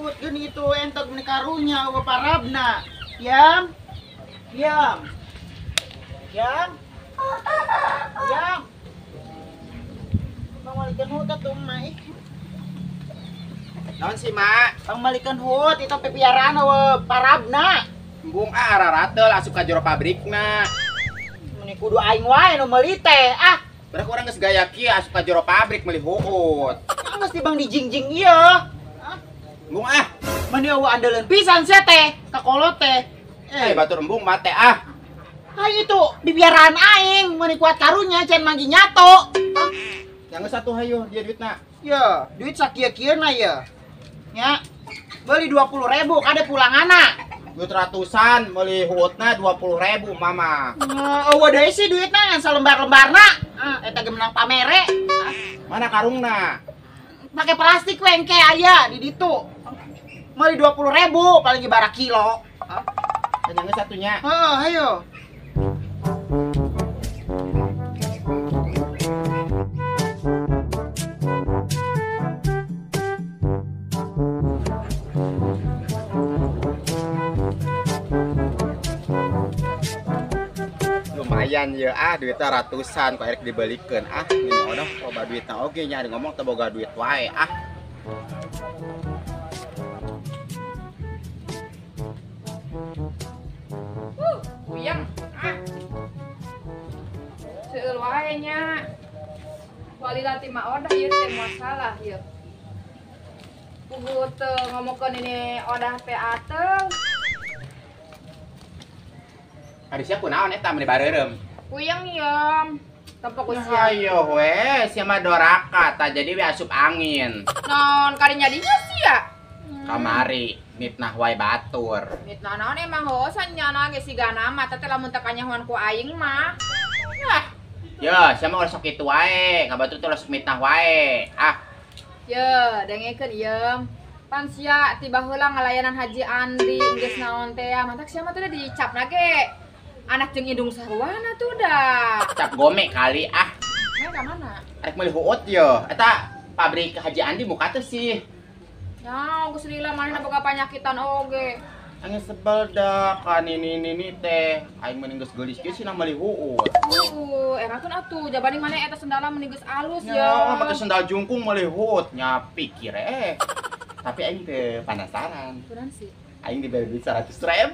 Huut geuning itu entok meuni karunya eueuh parabna. Yam. Yam. Yam. Yam. Pangmalikeun huut atuh emak ih. Naon sih, Mak? Pangmalikeun huut itu pipiaraan eueuh parabna. Embung ah ararateul asup ka jero pabrikna. Meuni kudu aing wae nu meuli teh ah. Berarti urang geus gaya kieu asup ka jero pabrik meuli huut. Geus dibang dijingjing ieu. Embung ah. Mani eueuh andeleun pisan sia teh, ka kolot teh. Batur embung mate ah. Ai itu bibiaraan aing, meuni kuat karunya can manggi nyato. Yang geus atuh hayu dia duitna. Ya, duit sakieu-kieuna ya. Nya. Beli 20.000 kade pulanganna. Duit ratusan meuli huutna 20.000 mama. Eueuh deui sih duitna ngan salembar-lembarna. Eta ge menang pamere. Mana karungna? Pakai plastik we engke aya di ditu. Meuli 20.000 paling ge bara kilo. Yang geus satunya. Heeh, ayo. Lumayan ya ah duitnya ratusan kok erek dibelikeun ah ini odoh loba duitna oge nya ngomong teu boga duit wae ah. Puyeng ah. Seueul wae nya. Walila ti mah odah ieu teh moal salah ieu. Puguh teu ngomongkeun ini odah teh ateu. Ari sia kunaon eta meuni bareureum? Puyeng yom. Tempo ku sia. Hayo we, sia mah doraka tah jadi we asup angin. Naon karinya dinya sia? Kamari mitnah wae batur. Mitnah naon emang heuh sanyana ge sigana mah teh lamun teu kanyahoan ku aing mah. Yah. Yo, sia mah ulah sok kitu wae, ka batur teh ulah sok mitnah wae. Ah. Ye, dengekeun yem. Pan sia ti baheula ngalayanan Haji Andi geus naon teh ya, mantak sia mah teh dicapna ge. Anak jeung indung sarwana tuh dah. Cap gome kali ah. Nah, ka mana? Arek meuli huut yo. Eta pabrik Haji Andi muka teh sih. Ya, geus lila manehna boga panyakitan oge. Angin sebel dah kan ini teh. Aing mending geus geulis kieu sih meuli huut. Heeh, enakeun atuh jabani maneh eta sendalna mending geus alus ya. Ya, make sendal jungkung meuli huut nya pikir Tapi aing teh penasaran. Kunaon sih? Aing diberi duit 100.000.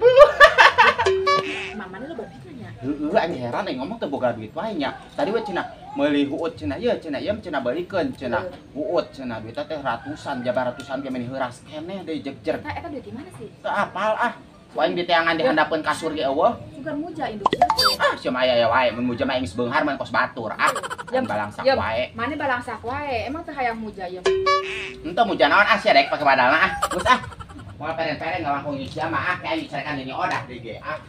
Mamane loba duitna nya. Heeh, aing heran aing ngomong teu boga duit wae nya. Tadi we cenah meuli huut cenah ieu cenah ieu cenah balikeun cenah huut cenah duitna teh ratusan jabar ratusan ge meni heuras keneh deui jegjer. Eta duit di mana sih? Teu apal ah. Ku aing diteangan di handapeun kasur ge eueuh. Sugan muja induk sia teh. Ah, sia mah aya wae mun muja mah aing geus beunghar mah kos batur ah. Aing balangsak wae. Mane balangsak wae, emang teu hayang muja ieu. Henteu muja naon ah sia daek pake badalna ah. Geus ah. Moal peren-peren ngalangkung sia mah ah, kayak dicarekan deui odah deui ge ah.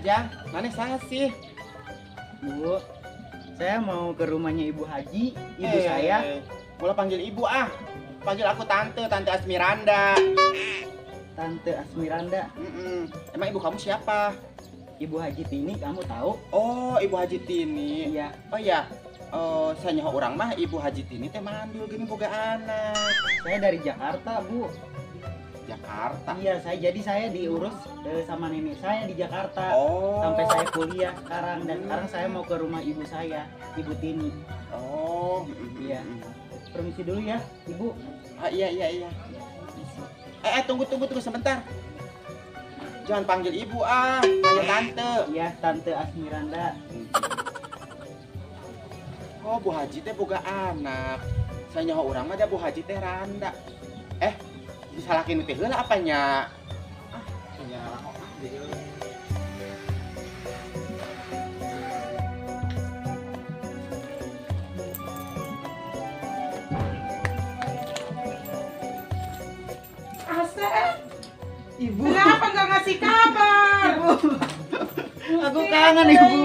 Jang, mana saya sih? Bu, saya mau ke rumahnya Ibu Haji, ibu saya. Mulai panggil ibu ah. Panggil aku tante, Tante Asmiranda. Tante Asmiranda? Emang ibu kamu siapa? Ibu Haji Tini, kamu tahu? Oh, Ibu Haji Tini. Iya. Oh iya. Saya nyaho orang mah Ibu Haji Tini teh mandul gini boga anak. Saya dari Jakarta, Bu. Jakarta. Iya, saya diurus sama nenek saya di Jakarta. Oh. Sampai saya kuliah sekarang dan sekarang saya mau ke rumah ibu saya, Ibu Tini. Oh, iya. Permisi dulu ya, Ibu. Ah, iya. Tunggu sebentar. Jangan panggil ibu ah, panggil tante. Iya, Tante Asmiranda. Oh, Bu Haji teh boga anak. Saya nyaho urang mah dia Bu Haji teh randa. Disalahin teh heula apanya? Ah, nya Ibu. Kenapa nggak ngasih kabar? Ibu. Aku kangen ibu.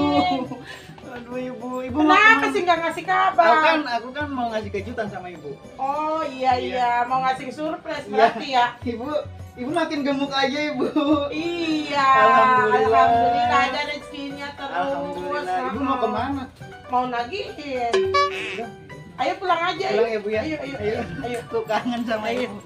Aduh ibu, ibu kenapa sih nggak ngasih kabar? Aku kan mau ngasih kejutan sama ibu. Oh iya iya, mau ngasih surprise berarti ya. Ibu, ibu makin gemuk aja ibu. Iya. Alhamdulillah. Alhamdulillah ada rezekinya terus. Alhamdulillah. Ibu mau kemana? Mau nagihin. Ayo pulang aja. Pulang ya bu ya. Ayo ayo ayo. Ayo. Aku kangen sama ibu.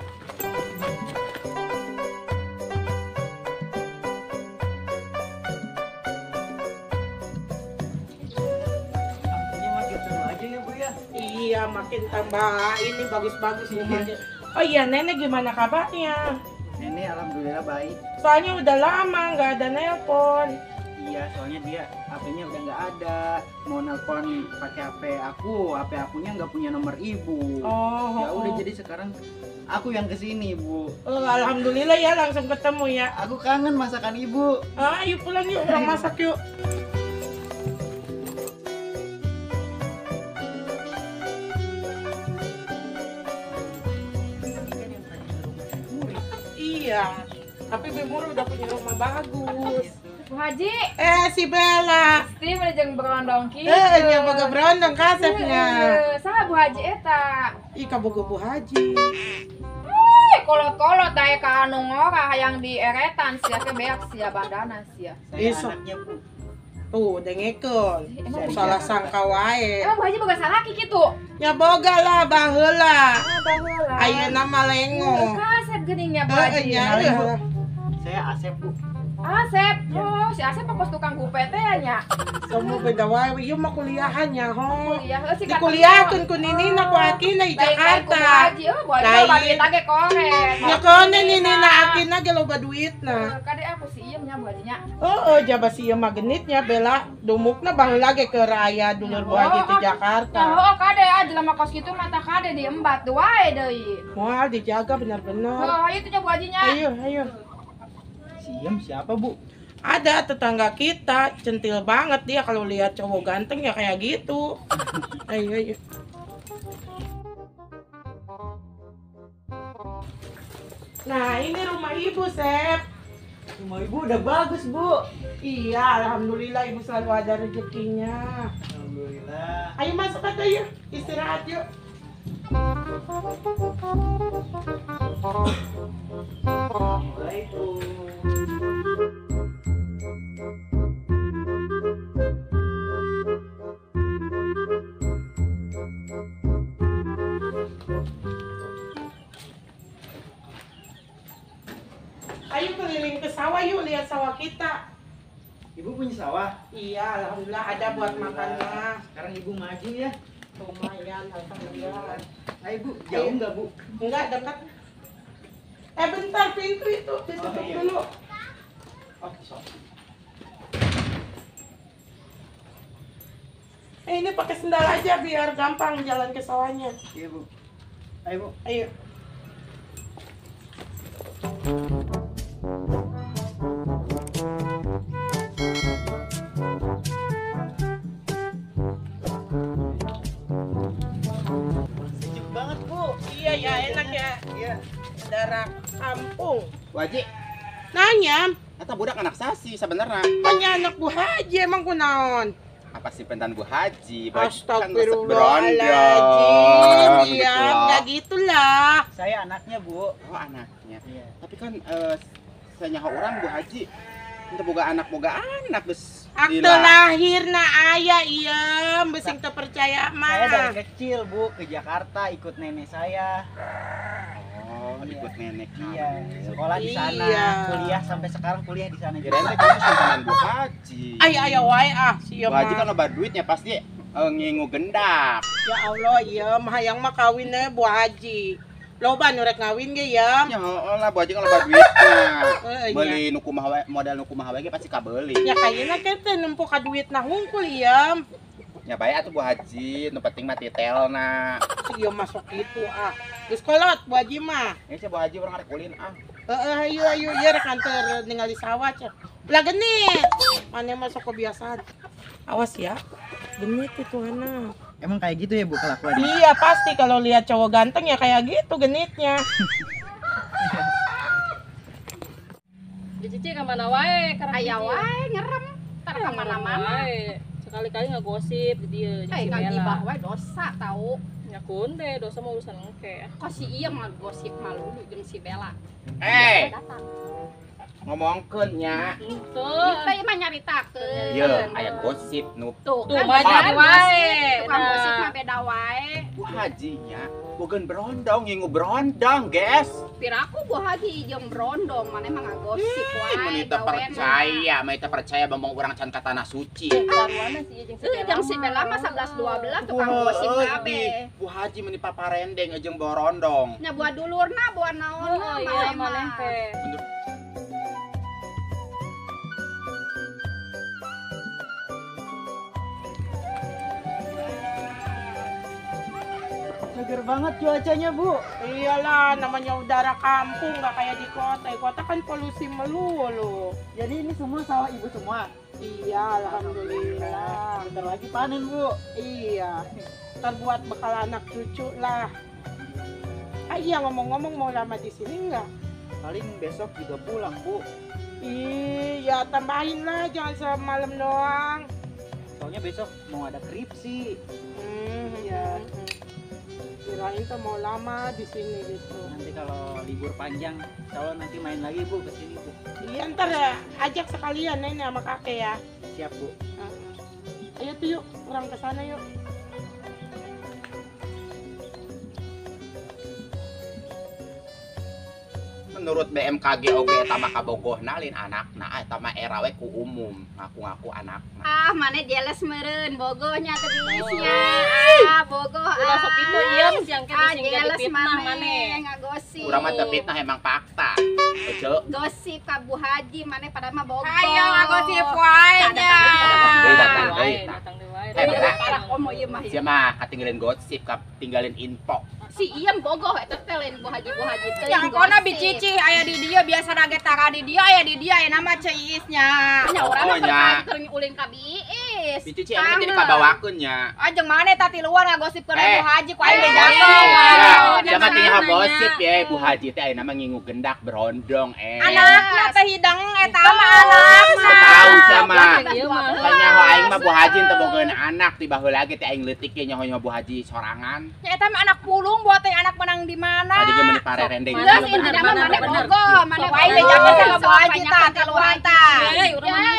Iya, makin tambah ini bagus-bagus rumahnya. Oh iya, nenek gimana kabarnya? Nenek alhamdulillah baik. Soalnya udah lama nggak ada nelpon. Iya, soalnya dia HP-nya udah nggak ada. Mau nelpon pakai HP aku, HP akunya nggak punya nomor ibu. Oh. Ya udah jadi sekarang aku yang kesini, Bu. Oh, alhamdulillah ya langsung ketemu ya. Aku kangen masakan ibu. Ah, ayo pulang yuk, orang masak yuk. Iya, tapi Bimur udah punya rumah bagus. Bu Haji. Si Bella. Pasti udah jeung berondong kieu. Nya boga berondong kasepnya. Saha Bu Haji eta? Ih, kaboga Bu Haji. Kolot-kolot dae ka anu ngora hayang dieretan sia ke beak sia bandana sia. Saya anaknya, Bu. Tuh, dengekeun. Salah sangka wae. Emang Bu Haji boga salaki kitu? Ya boga lah, baheula. Ah, baheula. Ayeuna mah lengo. Kasep geuning nya Bu Haji. Saya Asep, Bu. Asep. Oh, si Asep mah kos tukang gupe teh nya. Semua beda wae, ieu mah kuliahan nya ho. Kuliah heuh si dikuliahkeun ku ninina ku akina di Jakarta. Bu Haji, oh, Bu Haji loba duit ge koret. Nya kone ninina akina ge loba duitna. Kade aku si ieu nya Bu Haji nya. Heeh, jaba si ieu mah genitnya Bella, dumukna baheula ge keur aya dulur Bu Haji di Jakarta. Heeh, kade ah jelema kos kitu mata kade diembat wae deui. Moal dijaga bener-bener. Heeh, ayo tuh nya Bu Haji nya. Ayo, ayo. Siem siapa, Bu? Ada tetangga kita, centil banget dia kalau lihat cowok ganteng ya kayak gitu. Ayo, ayo. Nah, ini rumah ibu, Sep. Rumah ibu udah bagus, Bu. Iya, alhamdulillah ibu selalu ada rezekinya. Alhamdulillah. Ayo masuk aja yuk, istirahat yuk. Baik, Bu. Ayo keliling ke sawah yuk, lihat sawah kita. Ibu punya sawah? Iya, alhamdulillah ada buat makannya. Sekarang ibu maju ya. Lumayan, alhamdulillah. Ayo Bu, jauh nggak Bu? Enggak, dekat. Bentar, pintu itu ditutup dulu. Oh, sok. Ini pakai sendal aja biar gampang jalan ke sawahnya. Iya, Bu. Ayo, Bu. Ayo. Sejuk banget, Bu. Iya ya, enak ya. Iya. Darah kampung. Bu Haji. Nanya. Eta budak anak sasi sebenarnya. Punya anak Bu Haji emang kunaon? Apa sih pentan Bu Haji? Astagfirullahaladzim. Iya, enggak gitulah. Saya anaknya, Bu. Oh, anaknya. Iya. Tapi kan senyaho orang Bu Haji. Ente boga anak geus. Akte lahir na aya iya, besing teu percaya mah. Saya dari kecil, Bu, ke Jakarta ikut nenek saya. Oh, ikut nenek. Iya, sekolah di sana, iya. Kuliah sampai sekarang kuliah di sana juga. Kirain teh kamu simpenan Bu Haji. Ayo ayo wae ah, sia Bu Haji kan loba duitnya pasti ngingu gendak. Ya Allah, iya mah hayang mah kawin Bu Haji. Loba nu rek ngawin ge ya. Ya heueuh lah Bu Haji kan loba duitnya. Beli nu kumaha wae, modal nu kumaha wae ge pasti kabeuli. Ya kayakna teh nempo ka duitna hungkul iya. Ya bae atuh Bu Haji, nu penting mah titelna. Ieu masuk gitu ah. Geus kolot Bu Haji mah. Ini sih Bu Haji urang arek ulin ah. Heeh, ayo ayo ieu rek anter ningali sawah cah. Belah genit. Mane masuk kebiasaan. Awas ya. Genit itu anak. Emang kayak gitu ya Bu kelakuannya? Iya pasti kalau lihat cowok ganteng ya kayak gitu genitnya. Cici ka mana wae karena aya wae ngerem tar ka mana-mana. Sekali-kali ngagosip di dieu jeung si Bella. Ngagibah wae dosa tau. Nya kunde dosa mah urusan engke. Kok si ieu mah gosip malulu jeung si Bella. Eh. Ngomongkeun nya. Tuh. Teh mah nyaritakeun. Ieu aya gosip nu. Tuh kan wae. Tukang gosip mah beda wae. Bu Haji nya bogeun berondong ngingu berondong, guys. Piraku Bu Haji jeung berondong maneh mah ngagosip wae. Mun teu percaya, mah teu percaya bambang urang can ka tanah suci. Sarwana sih jeung si Bella. Jeung si Bella mah 11 12 tukang gosip kabeh. Bu Haji meuni paparendeng jeung borondong. Nya buat dulurna, buat naonna maneh mah. Teh. Seger banget cuacanya, Bu. Iyalah, namanya udara kampung nggak kayak di kota. Di kota kan polusi melulu. Jadi ini semua sawah Ibu semua? Iya, alhamdulillah. Bentar lagi panen, Bu. Iya. Ntar buat bekal anak cucu lah. Ah iya, ngomong-ngomong mau lama di sini nggak? Paling besok juga pulang, Bu. Iya, tambahin lah, jangan semalam doang. Soalnya besok mau ada kripsi. Iya. Kirain tuh mau lama di sini gitu. Nanti kalau libur panjang, kalau nanti main lagi Bu ke sini Bu. Iya ntar ya, ajak sekalian nenek sama kakek ya. Siap Bu. Ayo tuh yuk, orang ke sana yuk. Menurut BMKG oge eta mah kabogohna lain anakna eta mah era we ku umum ngaku-ngaku anakna. Ah maneh jeles meureun bogohnya teuisnya. Ah bogoh ah. Sok itu ieu siang ke sing jadi fitnah maneh. Ngagosip. Urang mah teu fitnah emang fakta. Ece. Gosip ka Bu Haji maneh pada mah bogoh. Ayo ngagosip wae nya. Datang deui. Datang deui wae. Parah komo ieu mah. Sia mah katinggalin gosip, katinggalin info. Si Iem bogoh eta teh lain Bu Haji teh. Yang kona bicici aya di dieu biasa rage tara di dieu aya di dieu aya nama Ceu Iisnya. Nya urang mah keur ulin ka Biis. Bicici aya jadi kabawakeun nya. Ah jeung maneh tah tiluan ngagosipkeun Bu Haji ku aing bejakeun. Siapa teh ngagosip ye Bu Haji teh aya nama ngingu gendak berondong eh. Anakna teh hidang eta mah anak mah. Tahu sama. Nyaho aing mah Bu Haji teu bogaeun anak ti baheula ge teh aing leutik ge nyaho-nyaho Bu Haji sorangan. Nya eta mah anak pulung buat teh anak menang di mana? Tadi ge meuni parerendeng. Geus intina mah maneh bogoh, maneh aing bejakeun sama Bu Haji tah tiluan tah. Ye,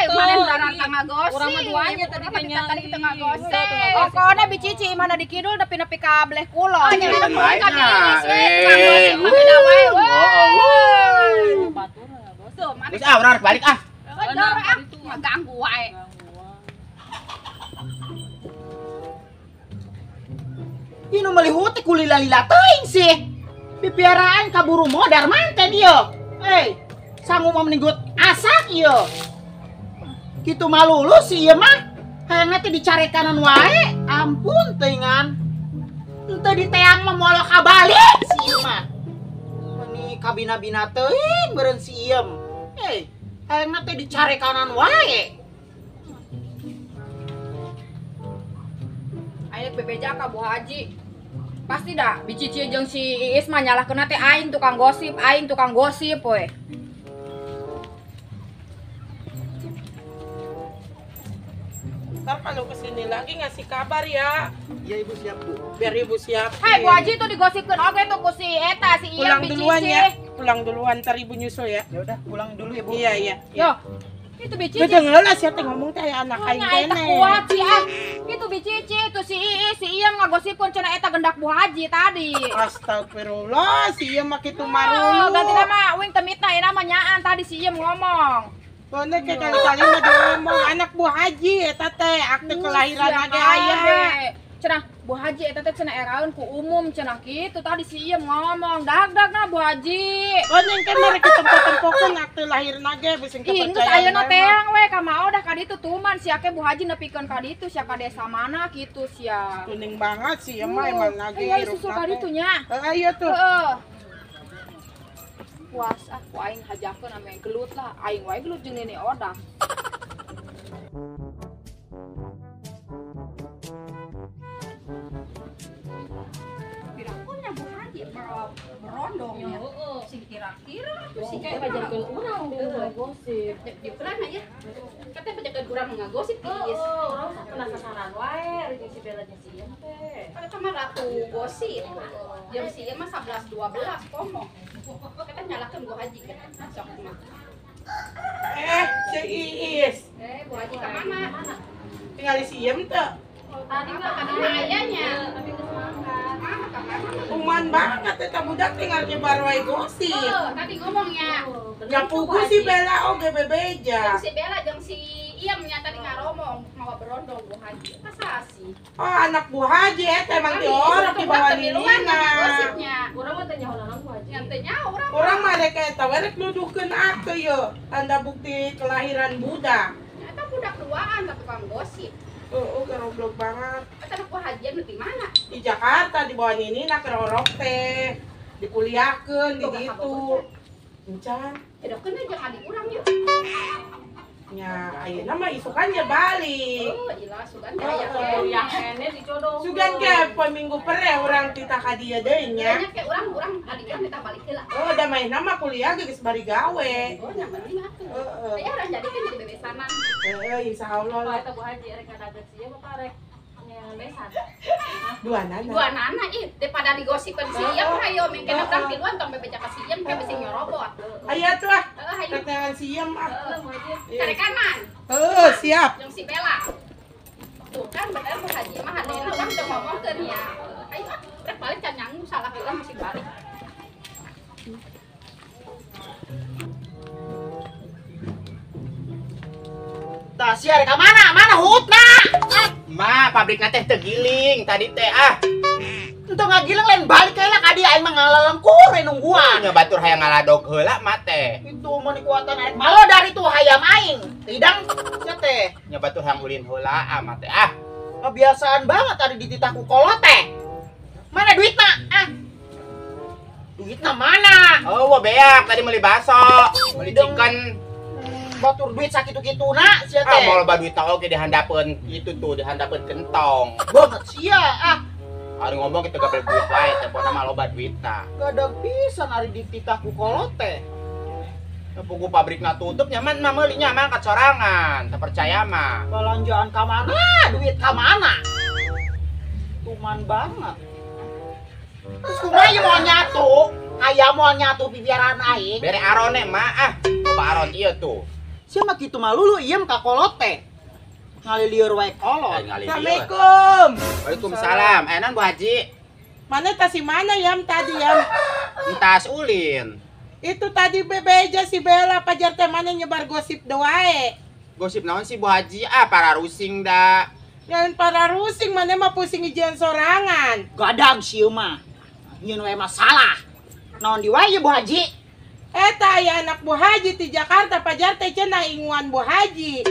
maneh darah ngagosip. Urang mah duanya tadi kayaknya tadi kita ngagosip. Pokona bicici mana di kidul nepi-nepi ka bleh kulon. Oh, nya nepi ka Biis we, tukang gosip mah beda wae. Batur ngagosip. Geus ah urang balik ah. Ah, ngaganggu wae. Ieu nu meuli huteh ku lila-lila teuing sih. Pipiaraan kaburu modar mante dieu. Eh, sangu mah meninggut asak ieu. Kitu malulu sih ieu mah. Hayangna teh dicarekanan wae. Ampun teuingan. Henteu diteang mah moal kabalik si ieu mah. Meni kabina-bina teuing beureun si iem. Eh, hayangna teh dicarekanan wae. Aing bebeja ka Bu Haji. Pasti dah bicici jeung si Iis mah nyalahkeun teh aing tukang gosip we. Ntar kalau kesini lagi ngasih kabar ya. Iya Ibu siap Bu. Biar Ibu siap. Hai Bu Haji tuh digosipkeun oge tuh ku si eta si Ieu pulang bicici. Duluan ya. Pulang duluan ntar Ibu nyusul ya. Ya udah pulang dulu ya Bu. Iya iya. Yo. Itu bicici. Betul lah sia teh ngomong teh aya anak aing kene. Kuat sih ah. Itu bicici itu si Iis, si Iem ngagosipkeun cenah eta gendak Bu Haji tadi. Astagfirullah, si Iem mah kitu marulu. Ganti nama uing teu mitnah ieu nama nyaan tadi si Iem ngomong. Bener ke kali-kali mah ngomong anak Bu Haji eta teh akte kelahiran ge aya. Cenah Bu Haji eta teh cenah eraeun ku umum cenah kitu tadi si Iem ngomong dag-dagna Bu Haji. Oh neng kan mereka tempo-tempokeun akte lahirna ge bisi kepercayaan. Geus ayeuna teang we ka mao dah ka ditu tuman sia ke Bu Haji nepikeun ka ditu sia ka desa mana kitu sia. Kuning banget sih emang emang lagi hirup. Susul ka ditu nya. Heeh iya tuh. Heeh. Puas ah ku aing hajakeun ame gelut lah aing wae gelut jeung Nini Odah. Pirakunya Bu Haji berondong ya. Heeh. Sing kira-kira tuh sih kayak pajarkeun urang deui gosip. Di pelan ya. Katanya pajarkeun urang ngagosip geus. Urang sok penasaran wae jeung si Bella jeung si Iem teh. Kan eta mah ratu gosip. Jeung si Iem mah 11 12 komo. Kita nyalakeun Bu Haji kan. Sok mah. Si Iis. Bu Haji ka mana? Tinggal si Iem teu. Tadi mah ayahnya. Tapi geus mangkat. Uman banget eta budak tinggal nyebar wae gosip. Oh, tadi ngomongnya. Ya pugu si Bella oge bebeja. Jeung si Bella jeung si Iem nya tadi ngaromong mawa berondong Bu Haji. Masa sih? Oh, anak Bu Haji eta emang ti orang di bawah nina. Gosipnya. Urang mah teu nyaho naon Bu Haji. Nya teu nyaho urang. Urang mah rek eta we rek nuduhkeun akte ye, tanda bukti kelahiran budak. Nya eta budak duaan tapi tukang gosip. Oh, goblok banget. Eta anak Bu Haji nu di mana? Di Jakarta di bawah nini nak keur teh. Dikuliahkeun di ditu. Encan. Edokeun jeung adik urang yeuh. Nya ayeuna mah isukan nya balik. Oh, ilah sugan teh aya kuliah keneh dicodong. Sugan ke poe minggu pere urang titah ka dieu deui nya. Nya ke urang adik urang titah balik heula. Oh, da maehna mah kuliah geus bari gawe. Oh, nya penting atuh. Heeh. Teh urang jadikeun jadi bebesanan. Heeh, insyaallah lah. Eta Bu Haji rek ngadaget sia apa rek ngeangan besan. Dua nana. Dua nana ih daripada digosipkeun si Iem hayo mengkena urang tiluan tong bebeja ka si Iem ke bisi nyorobot. Aya tuh ah. Heeh, hayo. Si Iem ah. Heeh, Bu Haji. Cari kanan. Heeh, siap. Jeung si Bella. Tuh kan bener Bu Haji mah hadena urang teu ngomongkeun ya. Ayo ah, rek balik can nyangu salah urang masih balik. Tah sia rek ka mana? Mana hutna? Ma, pabrikna teh teu giling tadi teh ah. Teu ngagiling lain balik heula ka dieu aing mah ngalalengkur we nungguan. Nya batur hayang ngaladog heula mah teh. Itu mah dikuatan arek malo dari tuh hayam aing. Tidang sia teh. Nya batur hayang ulin heula ah mah teh ah. Kebiasaan banget tadi dititah ku kolot teh. Mana duitna? Ah. Duitna mana? Oh, wah beak tadi meuli baso, meuli chicken. Batur duit sakitu-kituna sia teh. Ah, mau loba duit oge dihandapeun itu tuh, dihandapeun kentong. Banget sia ah. Ari ngomong kitu gabel duit wae, tempona mah loba duitna. Gadag pisan ari dititah ku kolot teh. Pugu pabrikna tutup nyaman mah meuli nya mah kacorangan, teu percaya mah. Belanjaan ka mana? Duit ka mana? Tuman banget. Terus kumaha ieu moal nyatu? Aya moal nyatu pipiaraan aing. Bere arone mah ah. Loba aron ieu tuh. Sia mah kitu mah lulu iem ka kolot teh. Ngalilieur wae kolot. Assalamualaikum. Waalaikumsalam. Naon Bu Haji? Mana tas si mana yam tadi yam? Tas ulin. Itu tadi bebeja si Bella pajar teh mana nyebar gosip doae. Gosip naon sih Bu Haji? Ah para rusing da. Yang para rusing mana mah pusing ijian sorangan. Gadang sieun mah. Nyeun wae masalah. Naon di wae Bu Haji? Eta aya anak Bu Haji di Jakarta pajar teh cenah inguan Bu Haji.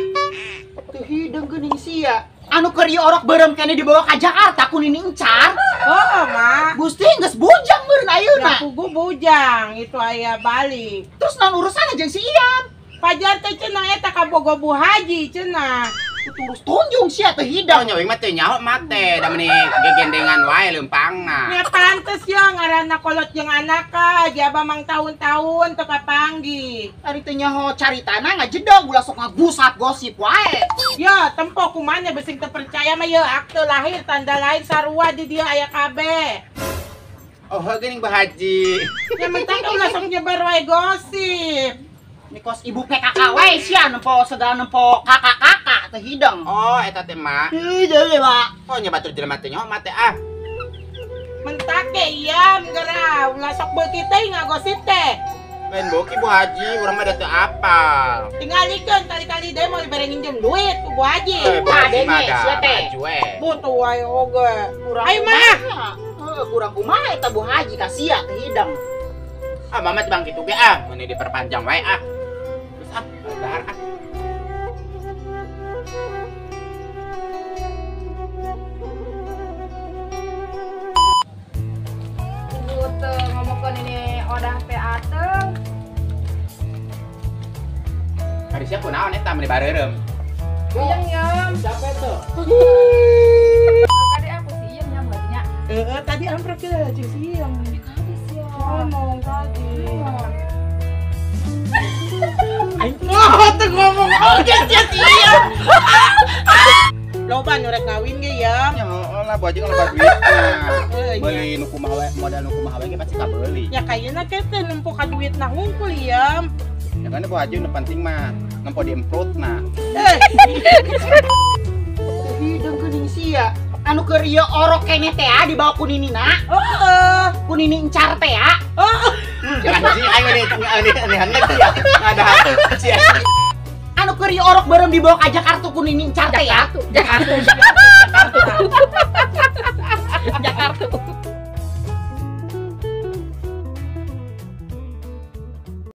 Teu hideung geuning sia. Anu keur ieu orok beureum keneh dibawa ka Jakarta ku nini encar. Heeh, mah. Gusti geus bujang meureun ayeuna. Ya pugu bujang itu aya balik. Terus naon urusanna jeung si Ian? Pajar teh cenah eta kabogo Bu Haji cenah. Terus tunjung sia teu hidang. Nya uing mah teu nyaho mah teh, da meuni gegendengan wae leumpangna. Nya pantes ya ngaranna kolot jeung anaka, jaba mang tahun-tahun teu kapanggih. Ari teu nyaho caritana ngajedog ulah sok ngagusap gosip wae. Ya, tempo kumana besing teu percaya mah ye akte lahir tanda lahir sarua di dieu aya kabeh. Oh, heuh geuning Bu Haji. Nya mentak ulah sok nyebar wae gosip. Nikos ibu PKK wae sia nempo segala nempo kakak-kakak teh hideng. Oh, eta teh mak. Heuh, deui mak. Oh, nya batur jelema teh nyaho mah teh ah. Mentak ge iam geura, ulah sok beuki teh ngagosip teh. Lain beuki Bu Haji, urang mah da teu apal. Tingalikeun kali-kali deui mau dibere nginjem duit ku Bu Haji. Bu Haji mah da sia teh. Maju we. Butuh wae oge. Kurang Ayo mah. Heuh, kurang kumaha eta Bu Haji ka sia teh hideng. Ah, mama teh bang kitu ge ah, meuni diperpanjang wae ah. Terus ah, dahar ah. Ibu teu ngomongkeun ini odah teh ateng. Ari sia kunaon eta meuni bareureum? Iyeng yam. Siapa itu? Tadi aku si Iyeng nya Bu Haji nya. Heeh, tadi amprok ge jeung si Iyeng. Kade sia. Ngomong tadi. Aing mah teu ngomong oge sia. Loba nu rek ngawin ge ya. Ya heueuh lah Bu Haji kalau loba duitna. Beuli nu kumaha we, modal nu kumaha we ge pasti kabeuli. Ya kayaknya kete nempo ka duitna hungkul ya. Ya kan Bu Haji nu penting mah nempo di emprutna. Eh. Hidung kuning sia. Anu keur ieu orok keneh teh dibawa ku ninina. Heeh. Ku nini encar teh ya. Heeh. Jangan sih aing aneh aneh ya. Ada sia. Anu keur ieu orok bareng dibawa ka Jakarta ku nini encar teh ya. Jakarta.